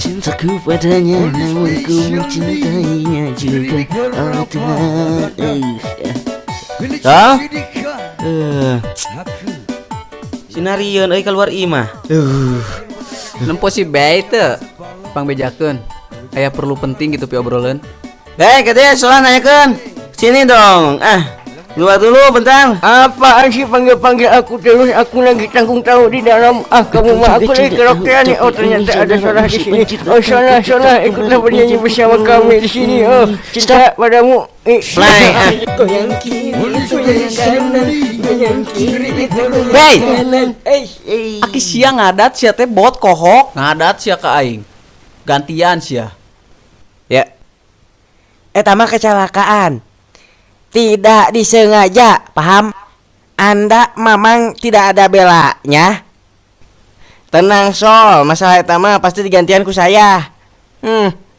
Cintaku padanya, namun ku mencintainya juga. Oh Tuhan. Hah? Sinarieun euy keluar imah. Nempo si Bay teu. Pangbejakeun. Aya perlu penting gitu pi obrolan. Hei, katanya soal nanyakeun. Sini dong. Ah, keluar dulu bentar. Apaan sih panggil-panggil aku terus? Aku lagi tanggung tahu di dalam. Ah, kamu mah aku lagi karaokean nih. Oh, ternyata ada salah di sini. Oh, salah, salah. Ikutlah bernyanyi bersama kami di sini. Oh, cinta padamu. Eh, Play. Ah. Goyang kiri, goyang kanan, goyang kiri, goyang Hey. kanan. Eh, Aki sia ngadat sia teh bot kohok. Ngadat sia ka aing. Gantian sia. Ya. Eta mah kecelakaan. Tidak disengaja, paham? Anda memang tidak ada belanya. Tenang Sol, masalah eta mah pasti digantian ku saya.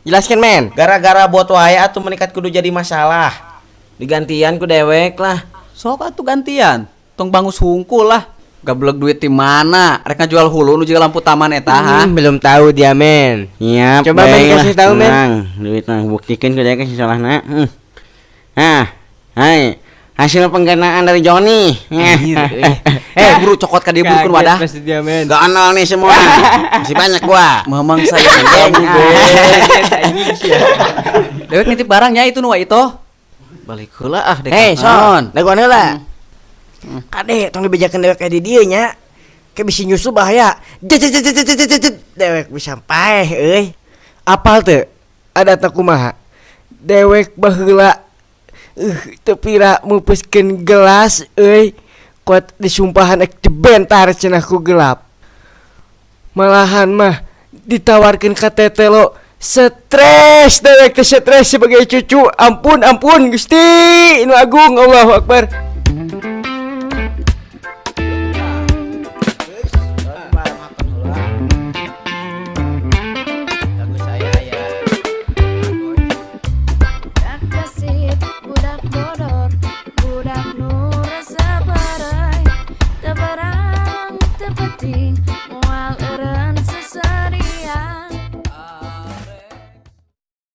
Jelaskan men. Gara-gara bot wae atuh menikat kudu jadi masalah. Digantian ku dewek lah. Sok atuh gantian. Tong bangus hungkul lah. Gablek duit di mana? Rek ngajual hulu nu jiga lampu taman eta ha. Belum tahu dia men. Iya, Coba, Men, kasih tahu, men. Tenang, duit mah buktikan ku dewek si salahna. Nah, hai. Hasil pengganaan dari Joni. Eh, buru cokot ka dieu burukeun wadah. Pasti dia men. Gak nol nih semua. Masih banyak gua. Memang saya kamu be. Dewek nitip barangnya itu nu wa itu. Balik heula ah dek. Hei, Sol, dagoan heula. Kade, tong dibejakeun dewek kayak di dieu nya. Kayak bisa nyusul bahaya. Jet jet jet jet jet jet. Dewek bisa paeh euy. Apal teu? Ada tak kumaha? Dewek baheula teu pira meupeuskeun gelas euy. Kuat disumpahan ek dibentar cenah ku gelap. Malahan mah ditawarkeun ka tetelo. Stres dewek teh stres sebagai cucu. Ampun ampun Gusti nu agung Allahu Akbar. Budak gesit, budak bodor, budak nu resep bareng, teu berang, teu penting.